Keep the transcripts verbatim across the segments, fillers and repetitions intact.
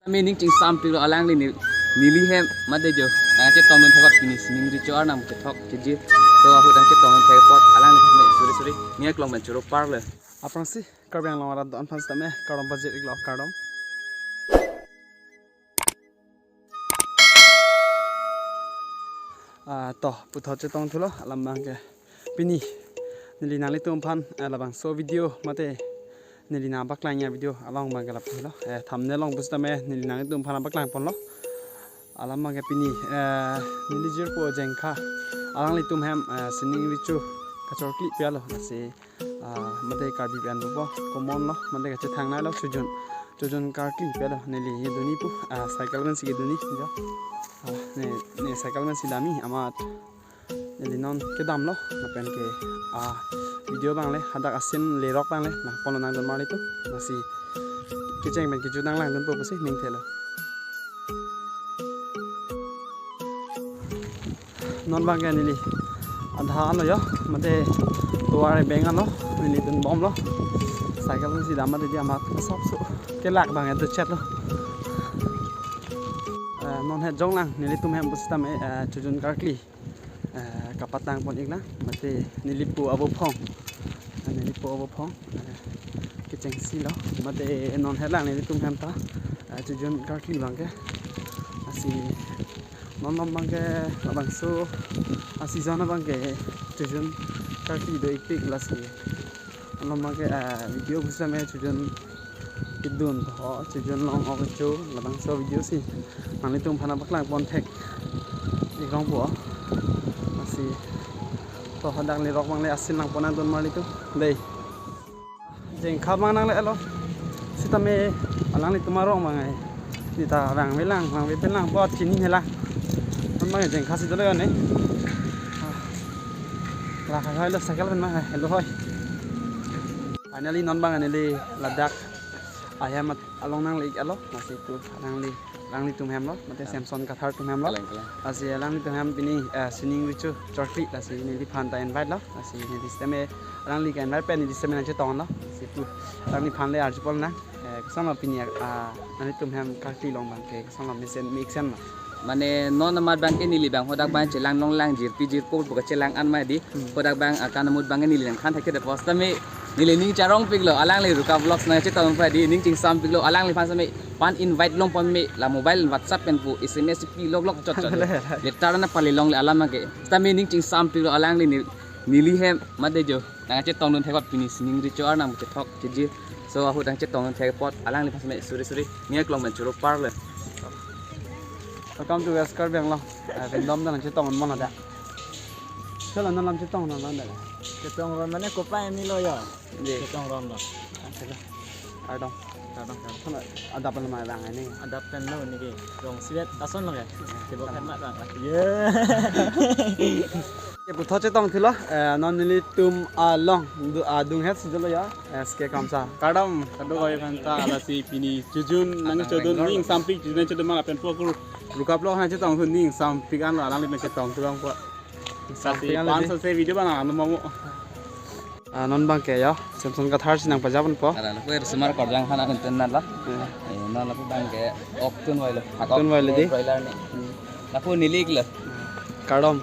Ami ning chingsampiklo alangli ni, neli hem mate jo nangchetongdun thek apot pini sining recho arnam kethok keji. So ahut nangchetongdun thek apot alangli me suri suri ning aklong pen choro parlo. Aphrangsi Karbi Anglong arat do-an aphan sitame kardom pajir-iklo, kardom. Ah, to, puthot chetong thulo, alam abangke pini neli nanglitum aphan, eh, labangso video mate neli nangpaklangji avideo along abangke lapu lo. Eh, thumbnail along pusitame neli nanglitum aphan nangpaklangponlo. Alam abangke pini, eh, neli jirpo Jengkha alanglitum hem, eh, sining recho kachorkli pi-etlo, lasi ah, mate Karbi pen pupo, common lo, mate kachethangnei lo, chojun, chojun karkli pi-etlo, neli ye dunji pu, ah, cycle pensi kedunji jo. Ah, ne, ne cycle pensi damji amat neli non kedamlo, lapen ke, ah, video abang le, hadak asin lerok abang le nangponlonang dun marli tum, lasi kecheng pen keju nanglangdunpo pusi ning thelo. Non abangke neli adha lo jo, mate tovar beng lo, neli dunbomlo. Cycle si dam mate di amat asapso kelak abang edu chetlo. Eh, non het jonglang nelitum hem pusitame, eh, chojun karkli, eh, kapatangpon-iklang, mate neli pu abo phong. Eh, neli pu abo phong. Eh, kechengsi lo, mate non hetlang nelitum hem ta, eh, chojun karkli abangke. Lasi non abangke labangso a-season abangke chojun karkli do-ikpik, lasi non abangke, eh, video pusitame chojun kedun ho, chojun long-ok cho, labangso video si nanglitum aphan nangpaklangpon thek-ik longpo. Lasi to hadak lerok abang le asin nangpon nangdun marli tum dei. Jengkha abang nangle-etlo. Sitame alanglitum arong abang ai, neta vangvelang, vangve pen lang apot chini hela. Non abang Jengkha si dolo ne. Ah. La hai lo cycle pen ma hai lo hoi. Finally non abang neli ladak ahem along nangle-etlo. Lasi tu alangli, alanglitum hem lo, mate Samson Kathar atum hem lo. Kalang, kalang. Lasi alanglitum hem pini, eh, sining recho chorkli, lasi neliphan ta invite lo. Lasi neli sitame alangli ke-invite pen neli sitame nangchetonglo. Lasi tu alangliphan le arjupon nang, eh, koson lo pini, ah, nanglitum hem karkli along abangke koson lo, mesen mesen lo. Mane non amat abangke neli abang hadak abang chelang longlang jirpi jirpo pu kachelang an ma di. Hmm. Hadak abang akan amut abangke neli nangthan thekthedet apot sitame neli ning charongpiklo, alangli Ruka Vlogs nangchetong pa di, ning chingsampiklo, alangliphan sitame pan invite longpon me, la mobile WhatsApp pen pu S M S pi loklok chotchot. Letter nangpale longle alam abangke. Sitame ning chingsampiklo alangli ni, neli hem mate jo nangchetongdun thek apot pini sining recho arnam kethok keji. So ahut nangchetongdun thek apot alangliphan sitame suri suri ning aklong pen choro parlo. Welcome to West Karbi Anglong. Eh, Vendom ta nangchetongdun mon ada. Solo non alam chetongdun non ada. Chetongdun mane kopai milo jo. Ye. Chetongdun lo. Kardom. Kardom, kardom. Sana adap lo ma bang ini. Adap kan lo neli ke. Rong siwet ason lo ya. Coba kan mak bang. Ye. Ye, puthot chetong thulo, eh, non nelitum along du-, adung het si dolo jo. S K Kamsa. Kardom. Kardom koi phanta, lasi pini chojun nangchodun, ning ingsampik chojun nangchodun ma lapen pu akur Ruka Vlogs nangchetong thu ning ingsampik an lo, alangli nangchetong thu longpo. Lasi ingsampik an lo pan di. Sase video abang ano mamo. Ah, non abangke jo, Samson Kathar si nangpajaponpo. Ala, lapu er sumar korjang hana nenten nala. Eh. Eh, non lapu abangke oktun wailo. Oktun wailo di. Broiler ni. Hmm. Lapu neli-iklo. Kardom.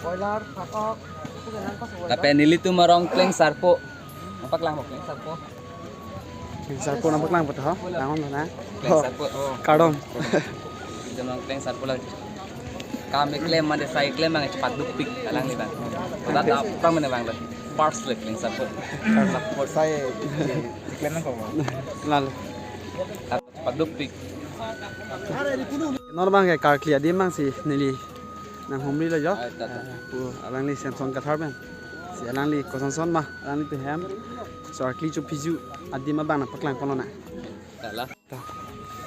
Broiler, pakok. Lapen nelitum arong Klengsarpo. Nangpaklangpo Klengsarpo. Klengsarpo nangpaklangpo to, langon na. Klengsarpo. Oh. Kardom. Jomang Klengsarpo lang. Kam keklem mane sai klem abang chepadukpik alangli abang. Koda ta pang mane abang lo. First le Klengsarpo. Kardom. Sai klem nangkok. Lalo. Chepadukpik. Non abangke karkli adim abang si neli nanghumrilo jo. Ai, ta, ta. Eh, pu alangli Samson Kathar pen. Si alangli kosonson ma, alanglitum hem chorkli chopiju adim abang nangpaklangponlonang. Tala. Ta.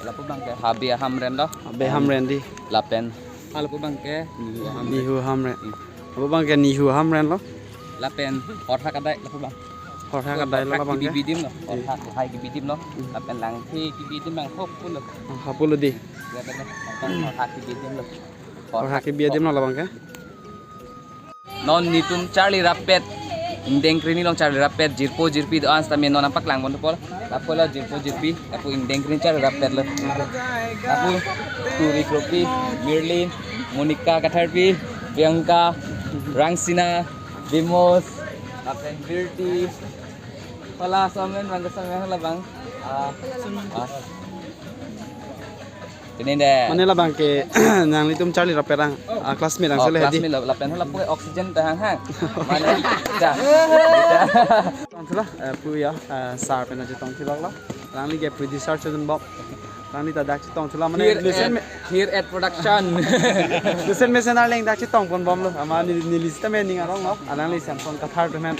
Lapu abangke Habe Hamren lo. Habe Hamren di. Lapen. Ah, lapu abangke Nihu Hamren. Nihu Hamren. Hmm. Lapu abangke Nihu Hamren lo. Lapen Horha Kadai lapu abang. Horha Kadai lo Horha labangke. Kibi adim lo. Iya. Horha Kadai kibi adim lo. Hmm. Lapen Langphi kibi adim abang hop pulo. Ah, hop pulo di. Lapen Horha kibi adim lo. Horha kibi adim lo labangke. Non netum charli rappet Ingdeng krini along charli rappet, jirpo jirpi do-an sitame non nangpaklang ponpo. Lapu lo jirpo jirpi, lapu ingdeng krini charli rappet lo. Lapu Turi Kropi, Mirlin, Monica Katharpi, Bianca, Rangsina, Bimos, lapen Birti. Hala amen bang, amen hala bang. Ah, ah. Kene dei. Mane labang ke nanglitum charli rappet ang, ah, classmate ang. Oh, sele hedi. Classmate lo, lapen hala pu oxygen ta hanghang. Mane, ja. Chetong thulo, eh, pu ya, eh, sir pen chetong thulo lo. Alangli ke producer chodunbom. Alangli ta dak chetong thulo mane. Here listen at, me- here at production. Listen mesen arleng dak chetong ponbom lo. Ama neli, neli sitame ning arong lo. Alangli Samson Kathar pen,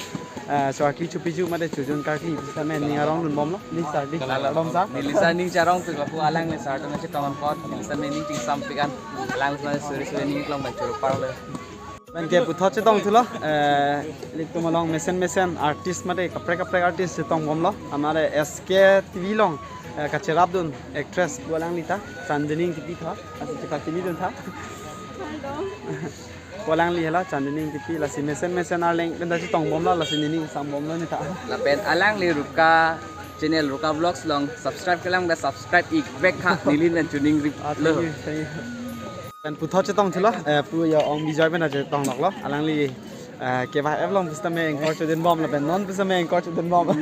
eh, so aki chupi ju mate chojun karki sitame ning arong dunbom lo. Ni sir di. Lalo. Bom sir. Neli sir ning charongpik lapu alangli sir pen chetong ponpo. Neli sitame ning chingsampik an. Alangli sitame suri suri ning klong bang choro parlo. Pen ke puthot chetong thulo, eh, ilitum along mesen mesen artist mate kaprek kaprek artist chetong bomlo. Amare S K T V along, eh, kacherap dun actress pu alangli ta, Chandni Engtipi tha, lasi chepachini dun tha. Pu alangli hala Chandni Engtipi, lasi mesen mesen arleng pen ta chetong bomlo, lasi neli ning sam bomlo ni tha. Lapen alangli Ruka channel, Ruka Vlogs along subscribe kelang ta subscribe ik vek tha, neli pen choningrilo. Ah, thank you, thank you. Pen puthot chetong thulo, eh, pu ya Ong Bijoy pen chetong loklo. Alangli, eh, keva app along pusitame anchor chodunbom lapen non pusitame anchor chodunbom.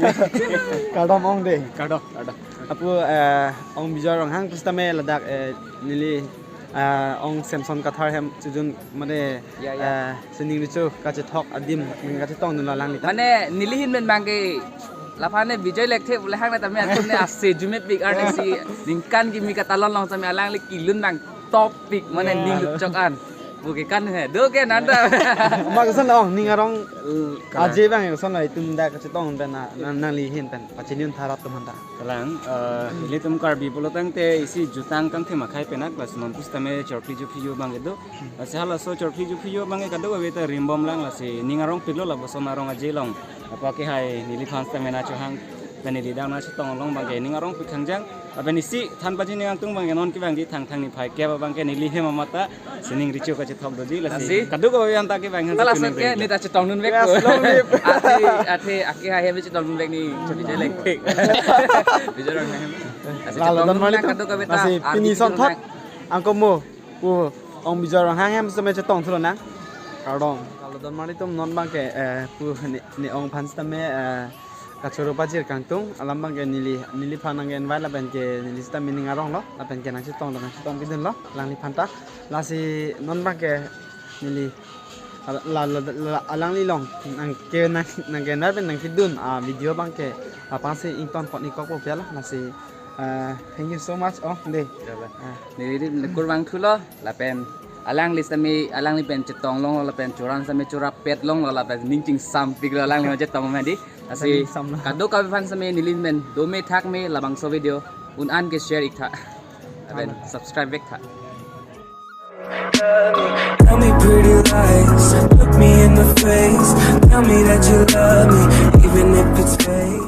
Kardom ong dei. Kardom, kardom. Lapu, eh, Ong Bijoy Ronghang pusitame ladak, eh, neli, eh, Ong Samson Kathar hem chojun mate, ya, ya, eh, sining recho kachethok adim ning kachetong dunlo alangli ta. Mane neli ahin pen bang ke laphan ne Bijoy Lekthe pu le hang na tame atum ne ase jumepik arnisi ningkan kimi katalon along tame alangli kelun nang topic mane, ya, ning lukchok an. Bu ke kan he. Do ke nanta. Ama koson ong ning arong, eh, kalang. Ajai bang koson la itum dak kachetong pen na, na, nangli ahin pen pachini un tha rat atum aphanta. Kalang, eh, ilitum Karbi pulo tangte isi jutang kangthim akhei pen ak, lasi non pusitame chorkli juphi jo bang kedo. Lasi halaso chorkli juphi jo bang ke kadokave ta rimbom lang, lasi ning arongpiklo lapuson arong ajai along. Apa ke hai neliphan sitame nangchohang pen neli dak nangchetong along bang ke ning arongpik khangjang. Lapen isi than pachini nangtung bang ke non ke bang di Thangthang niphai kep bang ke neli hem amat ta sining recho kachethok doji lasi. Lasi? Kadokave anta ke bang han ta laso sining ke recho. Neta chetong dun vek. Yes, ko. Long live. Athe, athe, aki hai hem chetong dun vek ni. Bijoy Lekthe. Bijoy Ronghang hem. Lasi lalo chetong don dun mali vek tu. Kadokave ta. Lasi ardi pini son dun thot. Vek. Angkomo. Pu Ong Bijoy Ronghang hem sitame chetong thulo nang. Kardom. Lalo don mali tum non bang ke, eh, pu ne, ne ong aphan sitame, eh, kachoro pajir kangtung alam bang ke neli, neliphan nang ke invite lapen ke neli sitame ning aronglo lapen ke nangchetong lo nangchetong pidunlo alangliphan ta. Lasi non bang ke neli ala, la, la, la, alangli along nang ke nang, nang ke invite pen nangkedun, ah, video bang ke apangsi ington pon ikok po piala lasi. Ah, thank you so much, oh, dei. Ya, ba. Ah. Neli di kurvangthulo, lapen alangli sitame, alangli pen chetong longlo, lapen choran sitame chorap pet longlo, lapen ning chingsampiklo, alangli ma chetong ma di. Lasi, ning samlo. Kadokave aphan sitame, neli pen, dome thakme, labangso video, un-an ke share ik tha. Lapen, amen, subscribe vek tha. Tell me pretty lies, look me in the face. Tell me that you love me, even if it's fake.